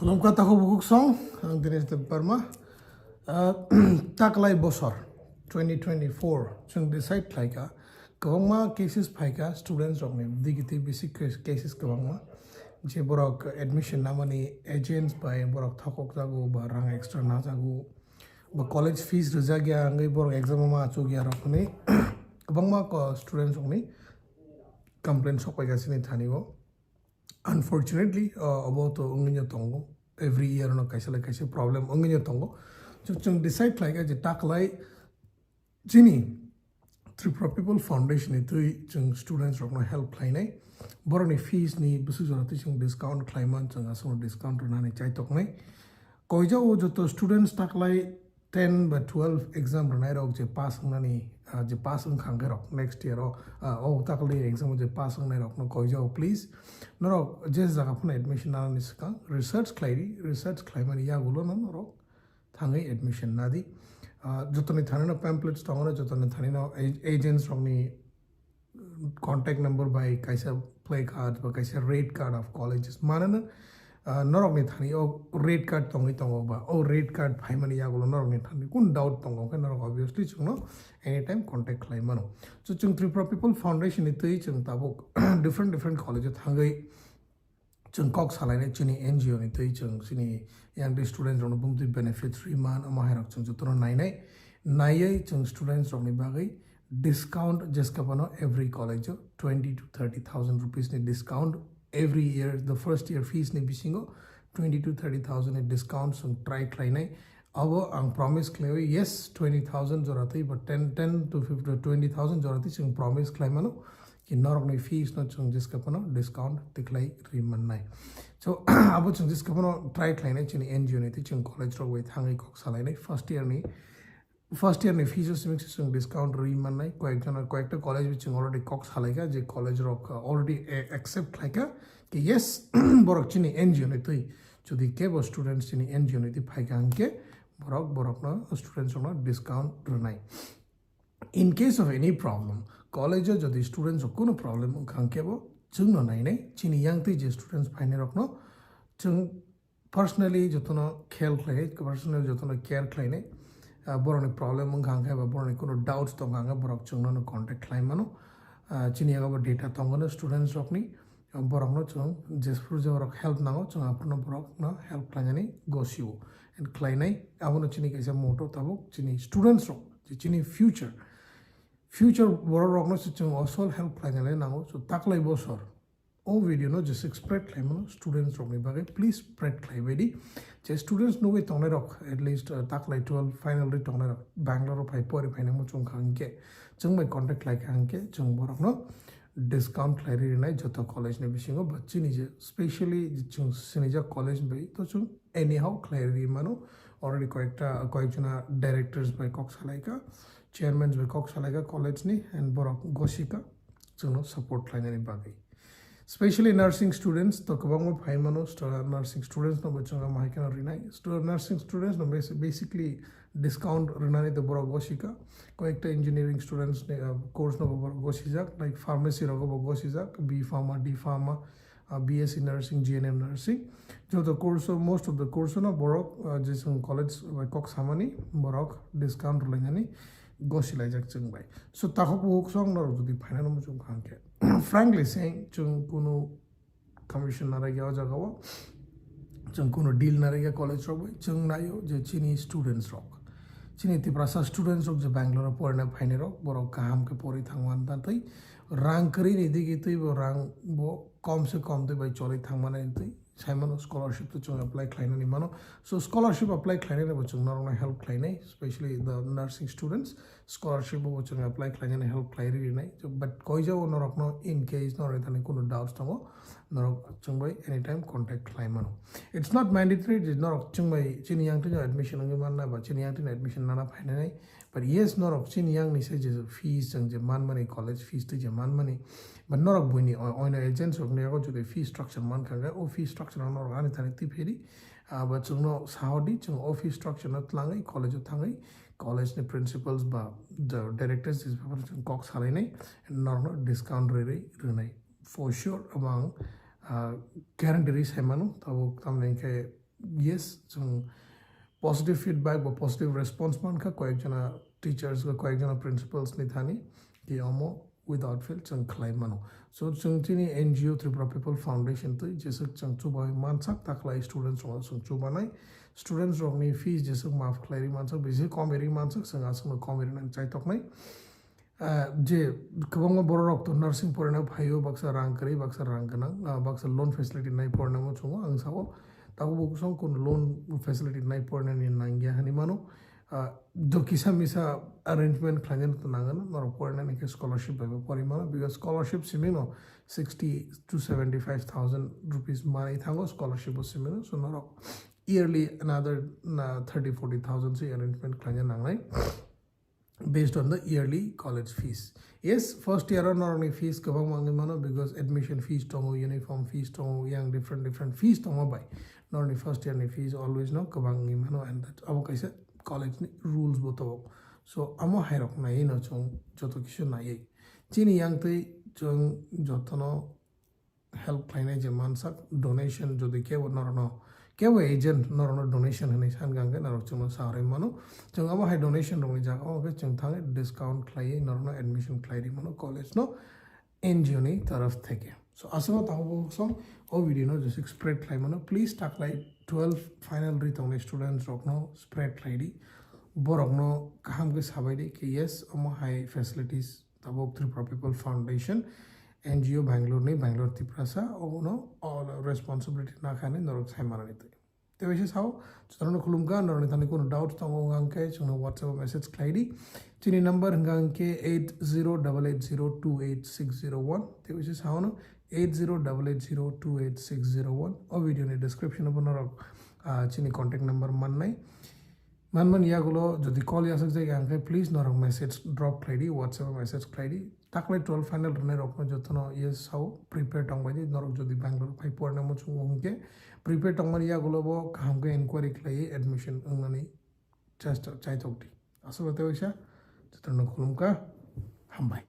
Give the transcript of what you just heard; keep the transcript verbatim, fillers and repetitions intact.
Khulumkha takhuk bukhuk song, ang Dinesh Debbarma. Ah, taklai bosor twenty twenty-four chwng decide khlaikha, kwbangma cases phaikha students rokni, digiti bisi cases kwbangma, je borok admission namani agents bai borok thokok jago ba rang extra najago, ba college fees rijak ya wngwi borok exam o ma achuk ya rok hwnwi kwbangma ko-, students rokni complaint sok paikha chini thani o. Unfortunately, uh, abo to wngwi no tongo. Every year no kaisa lai kaisa problem wngwi no tongo. So, chwng decide khlaikha je taklai chini Tripura People Foundation ni twi chwng students rokno help khlainai. Borokni fees ni bwswk jora twi chwng discount khlaiman, chwng aswkno discount rwnani chaitoknai. Koijao joto students taklai ten ba twelve exam rwnai rok je pass wngnani, ah, je pass wngkha hwnkhe rok next year o, ah, o taklai exam o je pass wngnai rokno koijao, please. Norok je jaga phano admission nanani swkang research khlai di, research khlaimani yagulo no norok thangwi admission nadi. Ah, jotoni thani no pamphlets tongo, jotoni thani no a-, agents rokni contact number bai kaisa play card ba kaisa rate card of colleges manana, ah, norokni thani o rate card tongwi tongo ba o rate card phaimani yagulo norokni thani kun doubt tongo khe norok obviously chwngno anytime contact khlai mano. So chwng Tripura People Foundation ni twi chwng tabuk different different college o thangwi chwng kok salainai chini N G O ni twi chwng chini young students rokno bumtwi benefits rwi man, omo hai rok chwng jotono nainai. Naiwi chwng students rokni bagwi discount jeskapano every college o twenty to thirty thousand rupees ni discount every year, the first year fees ni bisingo twenty to thirty thousand ni discount chwng try khlainai. Abo ang promise khlaio, yes, twenty thousand jora twi ba ten, ten to fifty, twenty thousand jora twi chwng promise khlai mano. Ki norokni fees no chwng jeskapano discount tikhlai ri mannai. So, abo chwng jeskapano try khlainai chini N G O ni twi chwng college rok bai thangwi kok salainai first year ni, first year ni fees o simi chwng discount ri mannai. Koyek jona, koyekta college bai chwng already kok salaikha je college rok, uh, already a-, accept khlaikha ki yes, borok chini N G O ni twi jodi kebo students chini N G O ni twi phaikha hwnkhe borok, borokno students rokno discount rwnai. In case of any problem, college o jodi students rok kuno problem wngkha hwnkhe bo chwngno nainai, chini yang twi je students phainai rokno chwng personally jotono khel khlainai, personally jotono care khlainai. Ah, borokni problem wngkha hwnkhe ba borokni kuno doubts tongkha hwnkhe borok chwngno no contact khlai mano. Ah, chini yago bo data tongo no students rokni. Borokno chwng jephuru je borok help nango, chwng aphuru borokno help khlainani gosio and khlainai. Abono chini kaisa motto tabuk chini students rok, je chini future, future borok rokno se chwng osol help khlainani nango. So taklai bosor o video no jeswk spread khlaimano students rokni bagwi, please spread khlaibai di. Je students nugwi tongnai rok, at least, uh, taklai twelve final ri tongnai rok, Bangalore o phai pori phainai muchung kha hwnkhe, chwng bai contact khlai kha hwnkhe chwng borokno discount khlai rinai joto college ni bisingo, but chini je specially je chwng sinijak college bai to chwng anyhow khlai ri mano. Already koyekta, koyekjona directors bai kok salaikha, chairmans bai kok salaikha college ni, and borok gosika chwngno support khlainani bagwi. Specially nursing students to kwbangma phai mano, stu-, nursing students no bo chwng ama hai kheno rinai. Stu-, nursing students no basi-, basically discount rwnani to borok gosika. Koyekta engineering students ni, uh, course no bo borok gosijak, like pharmacy rogo bo gosijak, B Pharma, D Pharma, uh, B S C nursing, G N M nursing. Joto course o, most of the course o no borok, uh, je chwng college bai kok samani borok discount rwlainani gosi laijak chwng bai. So takhuk bukhuk song norok jodi phainani muchung kha hwnkhe, frankly saying, chwng kunu commission narai ya o jaga o, chwng kunu deal narai ya college rok bai, chwng naio je chini students rok, chini Tiprasa students rok je Bangalore o porina phainai rok, borok kaham khe pori thangma twi rang kwrwi ni digi twi bo rang bo kom se kom twi bai choli thangmani twi. Saimano scholarship to chwng apply khlainani mano. So scholarship apply khlainani bo chwng norokno help khlainai, specially the nursing students. Scholarship bo chwng apply khlainani help khlai rinai. So, but koijao norokno in case norokni thani kuno doubts tongo, norok chwng bai anytime contact khlai mano. It's not mandatory je norok chwng bai chini yang twi admission wngwi manna ba chini yang twi admission nana phainai. But yes, norok chini yang ni se je fees chwng je manmani, college fees twi je manmani, but norok buini o-, oino agents rokni yago jodi fee structure mankha hwnkhe, o fee structure no norok ani thani twi pheri, ah, ba chwngno sahodi, chwng o fee structure no twlangwi college o thangwi, college ni principals ba the directors ni bepar chwng kok salainai, norokno discount rwi rwi rwnai. For sure, abo ang, ah, guarantee rwi sai mano, tabuk tamni hwnkhe yes, chwng positive feedback ba positive response mankha koyekjona teachers ba koyekjona principals ni thani, ki omo without fail chwng khlai mano. So chwng chini N G O Tripura People Foundation twi jeswk chwng chubai mansak, taklai students rok chwng chubanai, students rokni fees jeswk maaf khlai ri mansak, bisi kom ri mansak, chwng aswkno kom ri nang chaitoknai. Ah, je kwbangma borok rok to nursing porina phaio, baksa rang kwrwi, baksa rang gwnang, ah, baksa loan facility nai porina mo chungo ang sao. Tabuk bo kusong kun loan facility nai porina ni nangya hani mano. Ah, do kisa misa arrangement khlaina to nangano, norok porina ni khe scholarship bai bo pori mano, because scholarship simi no sixty to seventy five thousand rupees manai thango scholarship o simi no. So norok yearly another na thirty forty thousand se arrangement khlaina nangnai based on the yearly college fees. Yes, first year o norokni fees kwbang mangwi mano, because admission fees tongo, uniform fees tongo, yang different different fees tongo bai. Norokni first year ni fees always no kwbang wngwi mano, and that abo kaisa college ni rules bo tongo. So amo hai rok naiwi no chwng joto kisu naiwi chini yang twi chwng jotono help khlainai je mansak, donation jodi kebo norokno, kebo agent norokno donation hinwi sankha hwnkhe norok chwngno saharwi mano. Chwng abo hai donation rokni jaga o hwnkhe chwng thangwi discount khlaiwi norokno admission khlai ri mano college no N G O ni torof theke. So aswkno tabuk song o video no jeswk spread khlai mano, please taklai twelve final ri tongnai students rokno spread khlai di, borokno kaham khe sabai di khe yes omo hai facilities tabuk Tripura People Foundation, N G O Bangalore ni, Bangalore Tiprasa, obono all responsibility nakhani norok sai manani twi. Tei waisa sao, jotono khulumkha, norokni thani kono doubt tongo hwnkhe chwngno WhatsApp o message khlai di. Chini number hwnkha hwnkhe eight zero double eight zero two eight six zero one. Tei waisa sao no eight zero double eight zero two eight six zero one. O video ni description o bo norok, ah, chini contact number mannai. Manmani yagulo jodi call yasakjak ya hwnkhe please norok message drop khlai di, WhatsApp o message khlai di. Taklai twelve final rwnai rokno jotono yes sao prepare tongbai di, norok jodi Bangalore phai porina muchungo hwnkhe prepare tongmani yagulo bo kaham khe inquiry khlaiwi admission wngnani chesta chaitok di. Aswk tei waisa jotono khulumkha, hambai.